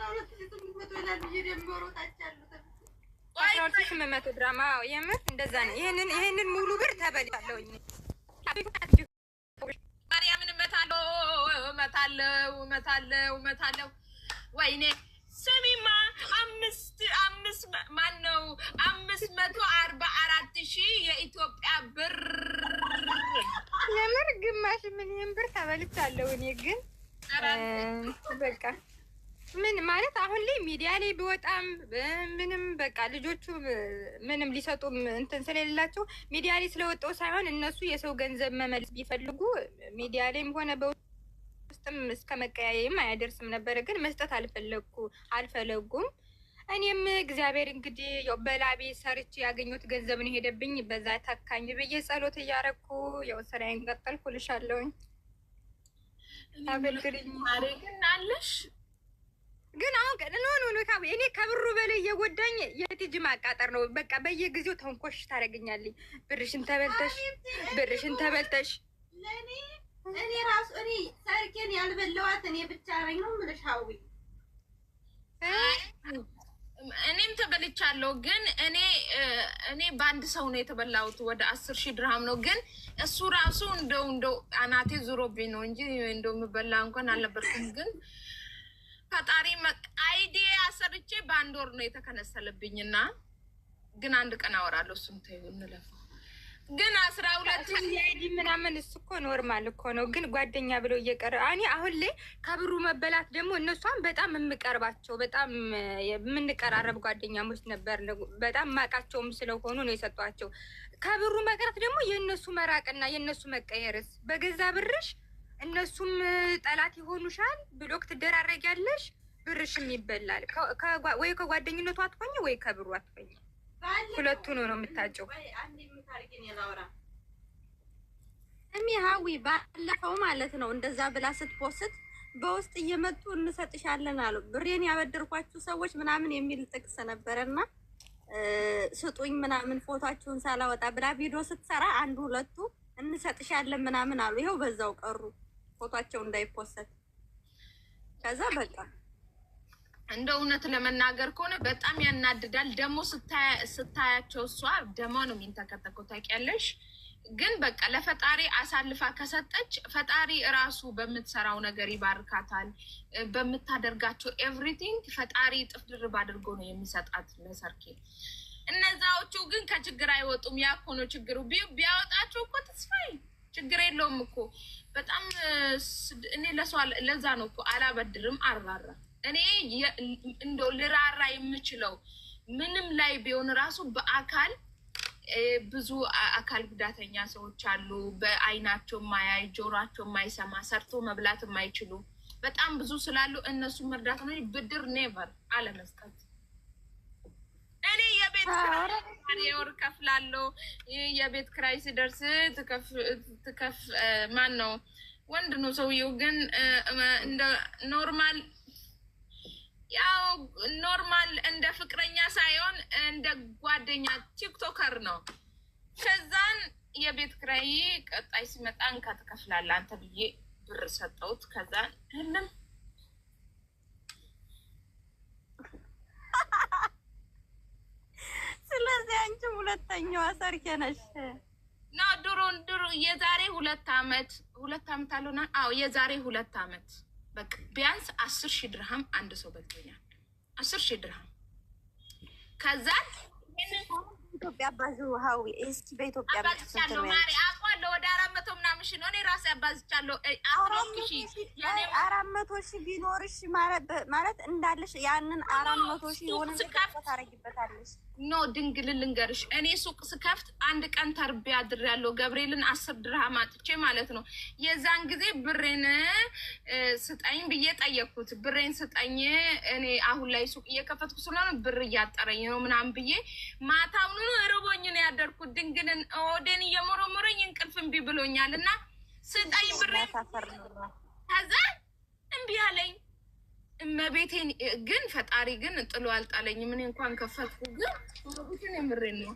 12,800 ይላል እየደመሩ ታች ያሉትን። 12,800 ድራማ የምር እንደዛ ነው። ይሄንን ሙሉ ብር ተበልቻለሁኝ። ማርያምን እመታለሁ፣ እመታለሁ፣ እመታለሁ፣ እመታለሁ። ወይኔ ስሚማ፣ አምስት አምስት ማን ነው 544,000 የኢትዮጵያ ብር። የምር ግማሽ ሚሊዮን ብር ተበልቻለሁ። እኔ ግን በቃ ምን ማለት አሁን ላይ ሚዲያ ላይ ቢወጣም ምንም በቃ ልጆቹ ምንም ሊሰጡም እንትን ስለሌላቸው ሚዲያ ላይ ስለወጣው ሳይሆን እነሱ የሰው ገንዘብ መመለስ ቢፈልጉ ሚዲያ ላይም ሆነ በውስጥም እስከ መቀያየም አያደርስም ነበረ። ግን መስጠት አልፈለጉም። እኔም እግዚአብሔር እንግዲህ ያው በላቤ ሰርቼ ያገኘሁት ገንዘብ ነው ሄደብኝ፣ በዛ ታካኝ ብዬ ጸሎት እያረኩ ያው ስራዬን ቀጠልኩ እልሻለሁኝ። አበድሪኝ። ግን አለሽ። ግን አሁን no, no, no፣ እኔ ከብሩ በላይ የጎዳኝ የቲጂ ማቃጠር ነው። በቃ በየጊዜው ተንኮሽ ታደርገኛለኝ። ብርሽን ተበልተሽ፣ ብርሽን ተበልተሽ። ለእኔ እኔ ራሱ እኔ ሰርኬን ያልበላዋት እኔ ብቻ ነኝ ነው የምልሽ ሀዊ። እኔም ተበልቻለሁ። ግን እኔ በአንድ ሰው ነው የተበላሁት። ወደ 10,000 ድርሃም ነው። ግን እሱ ራሱ እንደው አናቴ ዙሮብኝ ነው እንጂ እንደው የምበላ እንኳን አልነበርኩም። ግን ፈጣሪ ID አሰርቼ በአንድ ወር ነው የተከነሰለብኝ እና ግን አንድ ቀን አወራለሁ። እሱም ተይው እንለፈው። ግን 12 የ ID ምናምን እሱ እኮ normal እኮ ነው። ግን ጓደኛ ብለው እየቀረ እኔ አሁን ላይ ከብሩ መበላት ደግሞ እነሷን በጣም የምቀርባቸው፣ በጣም የምንቀራረብ ጓደኛሞች ነበር። በጣም ማቃቸውም ስለሆኑ ነው የሰጧቸው። ከብሩ መቅረት ደግሞ የእነሱ መራቅና የእነሱ መቀየርስ በገዛ ብርሽ እነሱም ጠላት ይሆኑሻል፣ block ትደራረጊያለሽ፣ ብርሽም ይበላል። ወይ ከጓደኝነቱ አትሆኝ ወይ ከብሩ አትሆኝ። ሁለቱ ነው የምታጨው። እሚ ሀዊ፣ ባለፈው ማለት ነው እንደዛ ብላ ስት post በውስጥ እየመጡ እንሰጥሻለን አሉ። ብሬን ያበደርኳችሁ ሰዎች ምናምን የሚል ጥቅስ ነበረና ስጡኝ ምናምን ፎቷችሁን ሳላወጣ ብላ ቪዲዮ ስትሰራ አንድ ሁለቱ እንሰጥሻለን ምናምን አሉ። ይኸው በዛው ቀሩ ፎቷቸው እንዳይ post። ከዛ በቃ እንደ እውነት ለመናገር ከሆነ በጣም ያናድዳል። ደግሞ ስታያቸው እሷ ደሟ ነው የሚንተከተከው፣ ታውቂያለሽ። ግን በቃ ለፈጣሪ አሳልፋ ከሰጠች ፈጣሪ እራሱ በምትሰራው ነገር ይባርካታል። በምታደርጋቸው everything ፈጣሪ እጥፍ ድርብ አድርጎ ነው የሚሰጣት ለሰርኬ። እነዛዎቹ ግን ከችግር አይወጡም። ያ እኮ ነው ችግሩ። ቢያወጣቸው እኮ ተስፋዬ ችግር የለውም እኮ። በጣም እኔ ለሰው ለዛ ነው እኮ አላበድርም፣ አልራራ። እኔ እንደው ልራራ የምችለው ምንም ላይ ቢሆን ራሱ በአካል ብዙ አካል ጉዳተኛ ሰዎች አሉ። በአይናቸው የማያይ፣ ጆሯቸው የማይሰማ፣ ሰርቶ መብላት የማይችሉ በጣም ብዙ ስላሉ እነሱ መርዳት ነው። ብድር never አለመስጠት። እኔ የቤት ኪራይ የወር ከፍላለሁ። የቤት ኪራይ ሲደርስ ትከፍ ማን ነው፣ ወንድ ነው ሰውየው፣ ግን እንደ normal ያው normal እንደ ፍቅረኛ ሳይሆን እንደ ጓደኛ TikToker ነው። ከዛን የቤት ኪራይ ቀጣይ ሲመጣ እንካ ትከፍላለህ አንተ ብዬ ብር ሰጠሁት። ከዛን ህልም ስለዚህ አንቺም ሁለተኛዋ ሰርኬ ነሽ። No፣ ድሮ ድሮ የዛሬ 2 አመት፣ 2 አመት አልሆነ? አዎ፣ የዛሬ 2 አመት በቃ ቢያንስ 10,000 ድርሃም አንድ ሰው በልቶኛል። 10,000 ድርሃም። ከዛ ኢትዮጵያ አባዙ ሀዊ እስኪ በኢትዮጵያ አባዝቻለሁ ማሪ፣ አውቀዋለሁ። ወደ 400 ምናምን ሺህ ነው። እኔ ራሴ አባዝቻለሁ። 10,000 የኔ 400,000 ቢኖርሽ ማለት እንዳለሽ ያንን 400,000 የሆነ ነገር ታደርጊበታለሽ። No፣ ድንግል ልንገርሽ፣ እኔ ሱቅ ስከፍት አንድ ቀን ተርቤ አድሬያለሁ። ገብርኤልን 10 ድርሃም አጥቼ ማለት ነው። የዛን ጊዜ ብሬን ስጠኝ ብዬ ጠየቅኩት። ብሬን ስጠኝ፣ እኔ አሁን ላይ ሱቅ እየከፈትኩ ስለሆነ ብር እያጠረኝ ነው ምናምን ብዬ ማታውኑ ርቦኝ ነው ያደርኩት። ድንግልን ሆዴን እየሞረሞረኝ እንቅልፍ እምቢ ብሎኛል እና ስጠኝ ብሬን። ከዛ እምቢ አለኝ። እመቤቴን ግን ፈጣሪ ግን ጥሎ አልጣለኝም። እኔ እንኳን ከፈትኩ ግን እመቤቴን የምሬን ነው።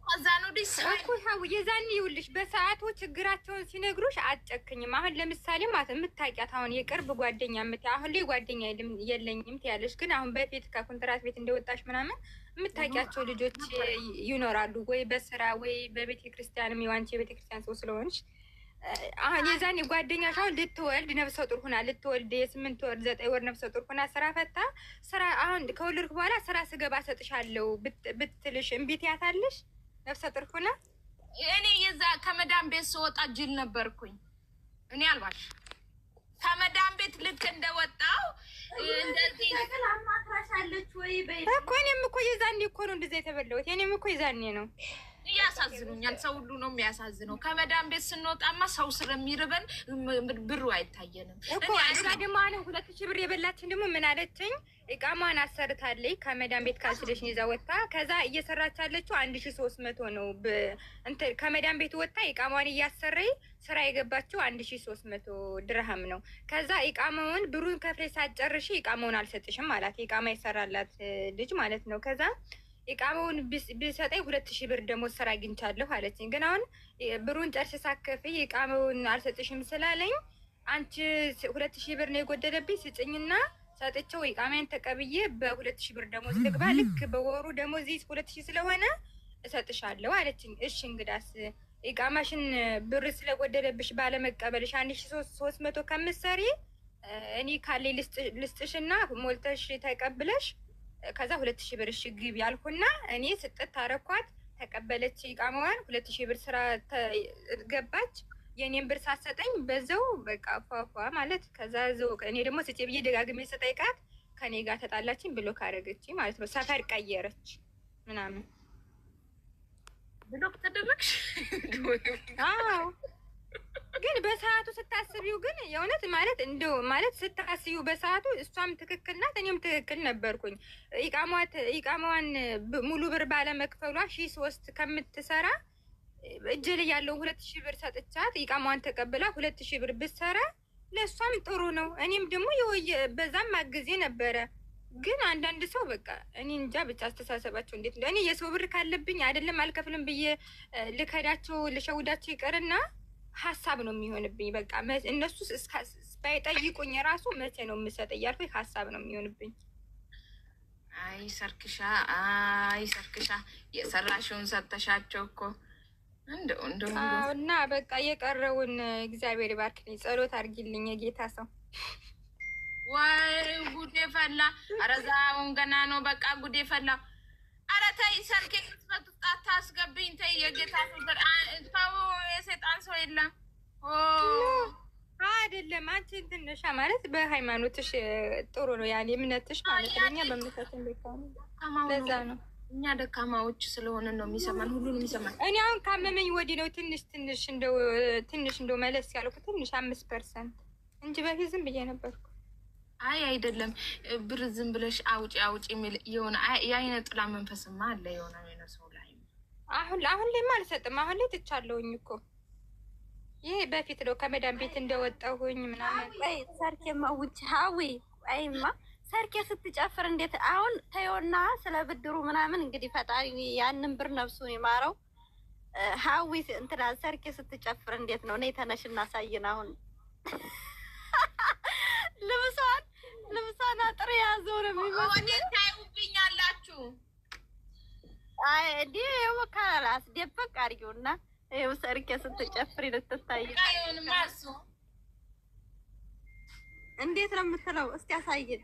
ከዛን ወዲህ እኮ የዛን ይኸውልሽ፣ በሰዓቱ ችግራቸውን ሲነግሩሽ አትጨክኝም። አሁን ለምሳሌ ማለት የምታውቂያት አሁን የቅርብ ጓደኛ አሁን ላይ ጓደኛ የለኝም ትያለሽ፣ ግን አሁን በፊት ከኮንትራት ቤት እንደወጣሽ ምናምን የምታውቂያቸው ልጆች ይኖራሉ፣ ወይ በስራ ወይ በቤተ ክርስቲያንም፣ የዋንቺ የቤተ ክርስቲያን ሰው ስለሆንሽ። አሁን የዛኔ ጓደኛሽ አሁን ልትወልድ ነፍሰ ጡር ሁና ልትወልድ የ8 ወር 9 ወር ነፍሰ ጡር ሁና ስራ ፈታ ስራ አሁን ከወለድኩ በኋላ ስራ ስገባ እሰጥሻለሁ ብትልሽ እምቢ ትያታለሽ? ነፍሰ ጡር ሁና። እኔ የዛ ከመዳም ቤት ስወጣ ጅል ነበርኩኝ። እኔ አልባሽ ከመዳም ቤት ልክ እንደወጣው እንደዚህ አማክራሻለች ወይ በይ። እኮ እኔም እኮ የዛኔ እኮ ነው እንደዛ የተበላሁት። እኔም እኮ የዛኔ ነው። ያሳዝኑኛል። ሰው ሁሉ ነው የሚያሳዝነው። ከመዳም ቤት ስንወጣማ ሰው ስለሚርበን ብሩ አይታየንም እኮ። እዛ ደግሞ አሁን 2000 ብር የበላችን ደግሞ ምን አለችኝ? እቃሟን አሰርታለች ከመዳም ቤት cancellation ይዛ ወጥታ፣ ከዛ እየሰራች ያለችው 1300 ነው። እንትን ከመዳም ቤት ወጥታ ኢቃሟን እያሰረይ ስራ የገባችው 1300 ድርሃም ነው። ከዛ ኢቃማውን ብሩን ከፍለሽ ሳትጨርሺ ኢቃማውን አልሰጥሽም አላት። ኢቃማ ይሰራላት ልጅ ማለት ነው። ከዛ ኢቃማውን ቢሰጠኝ 2000 ብር ደግሞ ስራ አግኝቻለሁ አለችኝ። ግን አሁን ብሩን ጨርሼ ሳከፍይ ኢቃማውን አልሰጥሽም ስላለኝ አንቺ 2000 ብር ነው የጎደለብኝ ስጭኝና ሰጥቼው ኢቃማዬን ተቀብዬ በ2000 ብር ደሞዝ ልግባ። ልክ በወሩ ደሞዝ 2000 ስለሆነ እሰጥሻለሁ አለችኝ። እሺ እንግዳስ ኢቃማሽን ብር ስለጎደለብሽ ባለመቀበልሽ 1300 ከምትሰሪ እኔ ካለኝ ልስጥሽና ሞልተሽ ተቀብለሽ ከዛ 2000 ብር እሺ ግቢ ያልኩና እኔ ስጥት አረኳት። ተቀበለች ኢቃማዋን፣ 2000 ብር ስራ ገባች። የእኔን ብር ሳትሰጠኝ በዛው በቃ ፏፏ ማለት። ከዛ ዘው እኔ ደግሞ ስጪ ብዬ ደጋግሜ ስጠይቃት ከኔ ጋር ተጣላችኝ፣ block አደረገችኝ ማለት ነው። ሰፈር ቀየረች ምናምን። Block ተደረግሽ? አዎ፣ ግን በሰዓቱ ስታስቢው ግን የእውነት ማለት እንደው ማለት ስታስቢው በሰዓቱ እሷም ትክክል ናት፣ እኔም ትክክል ነበርኩኝ። ኢቃማዋን ሙሉ ብር ባለመክፈሏ 1003 ከምትሰራ እጄ ላይ ያለውን 2000 ብር ሰጥቻት ኢቃማዋን ተቀብላ 2000 ብር ብትሰራ ለእሷም ጥሩ ነው። እኔም ደግሞ በዛም አግዜ ነበረ። ግን አንዳንድ ሰው በቃ እኔ እንጃ ብቻ አስተሳሰባቸው እንዴት እንደ እኔ የሰው ብር ካለብኝ አይደለም አልከፍልም ብዬ ልከዳቸው ልሸውዳቸው ይቅርና ሀሳብ ነው የሚሆንብኝ። በቃ እነሱ ባይጠይቁኝ ራሱ መቼ ነው የምሰጥ እያልኩኝ ሀሳብ ነው የሚሆንብኝ። አይ ሰርክሻ፣ አይ ሰርክሻ፣ የሰራሽውን ሰተሻቸው እኮ እንደው እንደው እና በቃ የቀረውን እግዚአብሔር ይባርክልኝ፣ ጸሎት አድርጊልኝ የጌታ ሰው። ወይ ጉዴ ፈላ! ኧረ ዛውን ገና ነው። በቃ ጉዴ ፈላ። ኧረ ተይ ሰርኬ ቅጽበት ውስጥ አታስገብኝ። ተይ የጌታ ሰው ተው፣ የሰይጣን ሰው የለም። አይደለም አንቺ እንትን ነሻ ማለት በሃይማኖትሽ ጥሩ ነው፣ ያኔ እምነትሽ ማለት ነው። እኛ በእምነታችን ደካማ ለዛ ነው። እኛ ደካማዎች ስለሆነ ነው የሚሰማን፣ ሁሉንም ይሰማን። እኔ አሁን ካመመኝ ወዲህ ነው ትንሽ ትንሽ እንደው ትንሽ እንደው መለስ ያልኩት ትንሽ 5% እንጂ በፊት ዝም ብዬ ነበርኩ። አይ አይደለም፣ ብር ዝም ብለሽ አውጪ አውጪ የሚል የሆነ የአይነ ጥላ መንፈስማ አለ የሆነ የሆነ ሰው ላይ። አሁን አሁን ላይማ አልሰጥም። አሁን ላይ ትቻለሁኝ እኮ፣ ይሄ በፊት ነው ከመዳን ቤት እንደወጣሁኝ ምናምን። ሰርኬ መውጭ ሀዊ አይማ ሰርኬ ስትጨፍር እንዴት አሁን ተይውና ስለ ብድሩ ምናምን እንግዲህ ፈጣሪ ያንን ብር ነፍሱን ይማረው። ሀዊ እንትና ሰርኬ ስትጨፍር እንዴት ነው? ነይ ተነሽ እናሳይን። አሁን ልብሷን ልብሷን አጥር የያዘው ነው የሚመስለው። ወዴት ታዩብኛላችሁ? አይ እንዲህ ይኸው ካላስ ደበቅ አድርጊውና ይኸው ሰርኬ ስትጨፍር ልትታይ ይሁንማ እሱ። እንዴት ነው የምትለው? እስቲ አሳይን።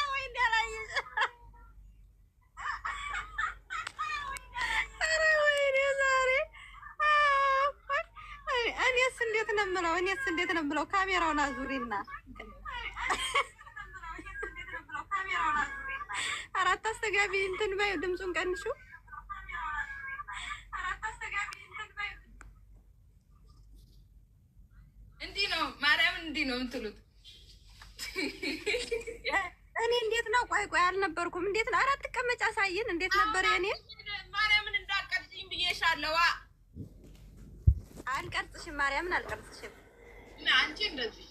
ወይኔ አላየሽ። ኧረ ወይኔ ዛሬ እኔስ እንዴት ነው የምለው? እኔስ እንዴት ነው የምለው? ካሜራውን አዙሪና አራት አስተጋቢ እንትን በይው፣ ድምፁን ቀንሹ። እንዲህ ነው ማርያምን፣ እንዲህ ነው የምትሉት። እኔ እንዴት ነው? ቆይ ቆይ አልነበርኩም። እንዴት ነው? አራት ቀመጫ አሳይን። እንዴት ነበር የኔ? ማርያምን እንዳቀርጽኝ ብዬሻለዋ። አልቀርጽሽም፣ ማርያምን አልቀርጽሽም። እና አንቺ እንደዚህ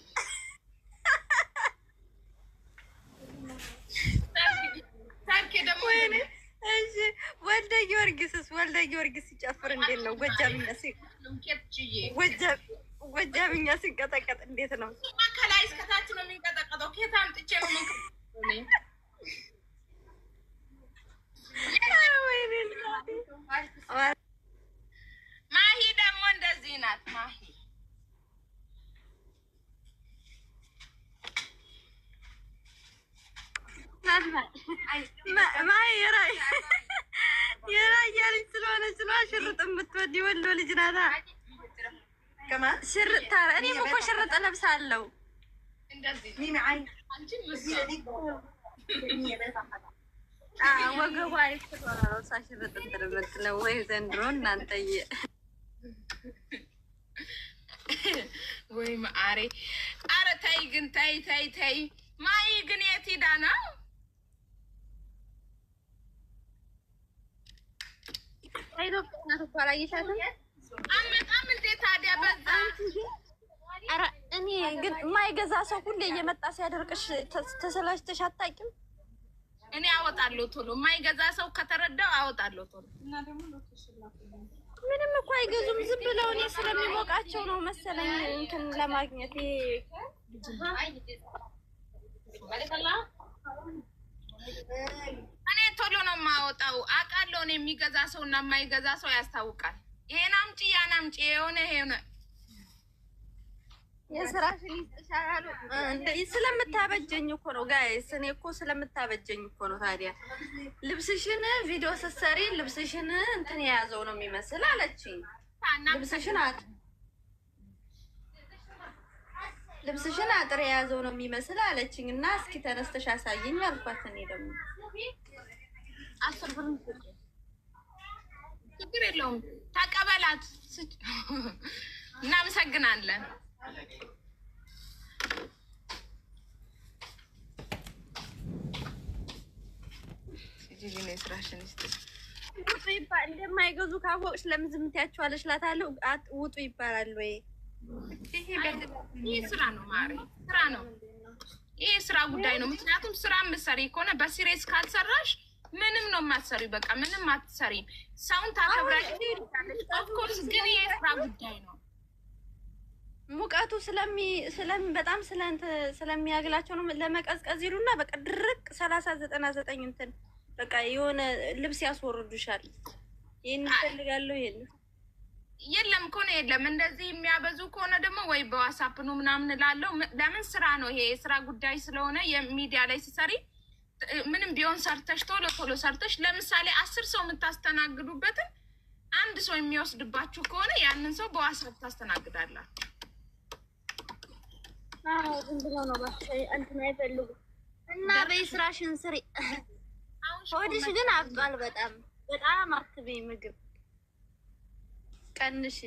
ወልደ ጊዮርጊስስ ወልደ ጊዮርጊስ ሲጨፍር እንዴት ነው? ጎጃምኛ ሲንቀጠቀጥ እንዴት ነው? ከላይ እስከታች ነው የሚንቀጠቀጠው። ኬት አምጥቼ ነው ማሂ ደግሞ እንደዚህ ናት። ማሂ የራያ ልጅ ስለሆነች ነው ሽርጥ የምትወድ የወሎ ልጅ ናታ። ሽርጥ እኔም እኮ ሽርጥ እለብሳለሁ። ወገቧ አሪፍ ስለሆነ ነው እሷ ሽርጥ እንትን የምትለው። ወይ ዘንድሮ እናንተዬ፣ ወይ ማሬ! ኧረ ተይ ግን ተይ ተይ ተይ። ማሂ ግን የት ሄዳ ነው? ኢትዮጵያ ናት እኮ አላየሻትም? አመጣም እንዴ ታዲያ በዛ። ኧረ እኔ ግን የማይገዛ ሰው ሁሌ እየመጣ ሲያደርቅሽ ተሰላችተሽ አታውቂም? እኔ አወጣለሁ ቶሎ። የማይገዛ ሰው ከተረዳው አወጣለሁ ቶሎ። ምንም እኮ አይገዙም ዝም ብለው። እኔ ስለሚሞቃቸው ነው መሰለኝ እንትን ለማግኘት እኔ ቶሎ ነው የማወጣው። አውቃለሁ እኔ የሚገዛ ሰው እና የማይገዛ ሰው ያስታውቃል። ይሄን አምጪ ያን አምጪ የሆነ የሆነ የስራሽን ይስጥሻል። ስለምታበጀኝ እኮ ነው guys፣ እኔ እኮ ስለምታበጀኝ እኮ ነው። ታዲያ ልብስሽን ቪዲዮ ስትሰሪ ልብስሽን እንትን የያዘው ነው የሚመስል አለችኝ። ልብስሽን አጥር የያዘው ነው የሚመስል አለችኝ። እና እስኪ ተነስተሽ አሳይኝ አልኳት። እኔ ደግሞ 10 ብር ችግር የለውም ተቀበላት። እናመሰግናለን። እንደማይገዙ ካወቅሽ ለምን ዝም ትያቸዋለሽ? እላታለሁ። ውጡ ይባላል ወይ? ይህ ስራ ነው ማሪ፣ ስራ ነው። ይህ ስራ ጉዳይ ነው። ምክንያቱም ስራ የምትሰሪ ከሆነ በ serious ካልሰራሽ ምንም ነው የማትሰሪው። በቃ ምንም አትሰሪም። ሰውን ታከብራለሽ። Of course፣ ግን ይህ ስራ ጉዳይ ነው። ሙቀቱ በጣም ስለሚያግላቸው ነው ለመቀዝቀዝ ይሉና በቃ ድርቅ 30.99 እንትን በቃ የሆነ ልብስ ያስወርዱሻል። ይህን እፈልጋለሁ ይሄን የለም ከሆነ የለም። እንደዚህ የሚያበዙ ከሆነ ደግሞ ወይ በ WhatsApp ነው ምናምን እላለሁ። ለምን ስራ ነው ይሄ የስራ ጉዳይ ስለሆነ የሚዲያ ላይ ሲሰሪ ምንም ቢሆን ሰርተሽ ቶሎ ቶሎ ሰርተሽ ለምሳሌ 10 ሰው የምታስተናግዱበትን አንድ ሰው የሚወስድባችሁ ከሆነ ያንን ሰው በ WhatsApp ታስተናግዳላችሁ። ዝም ብለው ነው እንትን አይፈልጉም። እና በይ ስራሽን ስሪ። ሆድሽ ግን አብጧል በጣም በጣም። አትበይ ምግብ ቀንሽ፣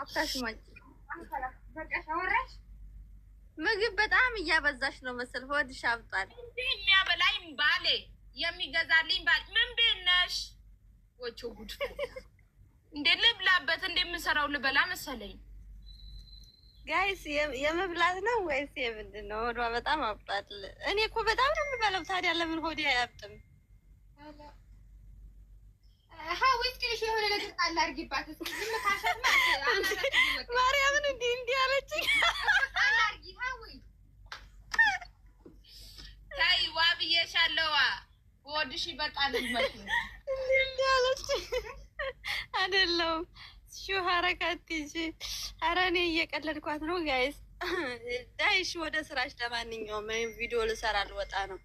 አታሽማጭ። ምግብ በጣም እያበዛሽ ነው መሰል ሆድሽ አብጧል። የሚያበላኝ ባሌ የሚገዛልኝ ባሌ ምን ቤት ነሽ? ወቾ ጉድ እንዴ ልብላበት እንደምሰራው ልበላ መሰለኝ። Guys የመብላት ነው ወይስ የምንድን ነው? ሆዷ በጣም አብጧል። እኔ እኮ በጣም ነው የምበላው። ታዲያ ለምን ሆዴ አያብጥም? የሆነ ነገር ጣል አድርጊባት። ማርያምን እንዲህ እንዲህ አለችኝ። ተይ ዋ ብዬሻለዋ። ሆድሽ ይበቃል። እንዲህ እንዲህ አለችኝ። አይደለሁም ሹ ሀረካት እንጂ ኧረ እኔ እየቀለድኳት ነው guys። ዳይሽ ወደ ስራሽ። ለማንኛውም እኔም ቪዲዮ ልሰራ ልወጣ ነው።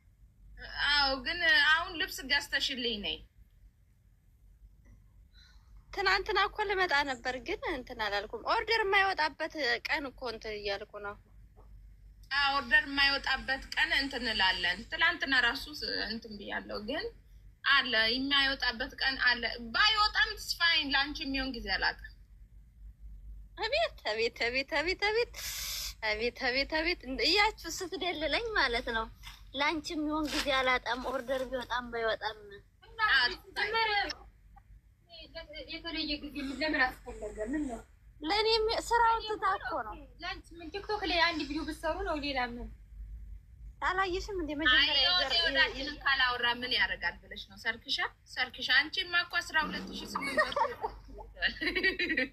አዎ፣ ግን አሁን ልብስ ገዝተሽልኝ ነይ። ትናንትና እኮ ልመጣ ነበር ግን እንትን አላልኩም። Order የማይወጣበት ቀን እኮ እንትን እያልኩ ነው። Order የማይወጣበት ቀን እንትን እንላለን። ትላንትና ራሱ እንትን ብያለሁ፣ ግን አለ የማይወጣበት ቀን አለ። ባይወጣም it's fine ለአንቺ የሚሆን ጊዜ አላጣም። አቤት አቤት አቤት አቤት አቤት አቤት አቤት አቤት እያችሁ ስትደልለኝ ማለት ነው። ለአንቺ የሚሆን ጊዜ አላጣም። Order ቢወጣም ባይወጣም የተለየ ጊዜ ለምን አስፈለገ? ምን ነው ለእኔ ስራውን ትታ እኮ ነው። ለአንቺ ምን TikTok ላይ አንድ ቪዲዮ ብትሰሩ ነው። ሌላ ምን አላየሽም እንደ መጀመሪያ ወዳችንን ካላወራ ምን ያደርጋል ብለሽ ነው? ሰርክሻ ሰርክሻ። አንቺማ እኮ 12,800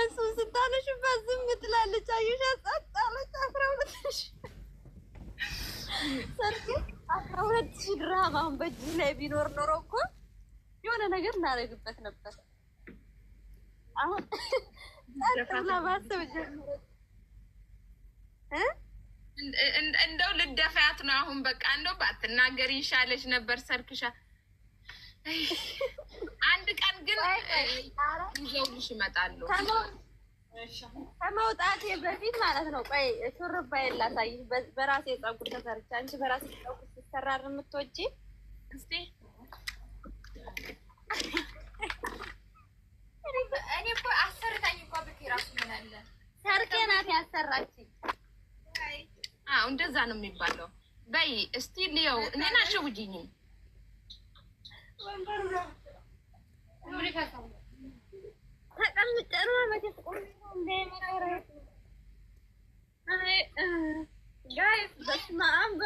እሱን ስታነሽባት ዝም ትላለች። አየሻ ጸጥ አለች። 12,000 ሰርክ 12,000 ድርሃም አሁን በእጅህ ላይ ቢኖር ኖሮ እኮ የሆነ ነገር እናደርግበት ነበር። አሁን ጸጥ ብላ ማሰብ ጀመረች። እንደው ልደፋያት ነው አሁን። በቃ እንደው ባትናገሪ ይሻለሽ ነበር ሰርክሻ። አንድ ቀን ግን ይዘውልሽ ይመጣሉ። ከመውጣቴ በፊት ማለት ነው። ቆይ ሹርባዬን ላሳይሽ። በራሴ ፀጉር ተሰርቼ። አንቺ በራሴ ፀጉር ስትሰራ የምትወጪ እስኪ እኔ እኮ አሰርታኝ እኮ ብትይ እራሱ ምን አለ ሰርኬ ናት ያሰራችኝ። አዎ እንደዛ ነው የሚባለው። በይ እስቲ ልየው። እኔን አሸውጂኝም። ተቀምጬ ነው መቼስ ቁም guys፣ በስመ አብ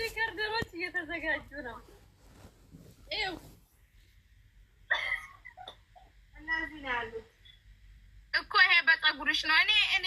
recorder ኦች እየተዘጋጁ ነው። እኮ ይሄ በፀጉርሽ ነው። እኔ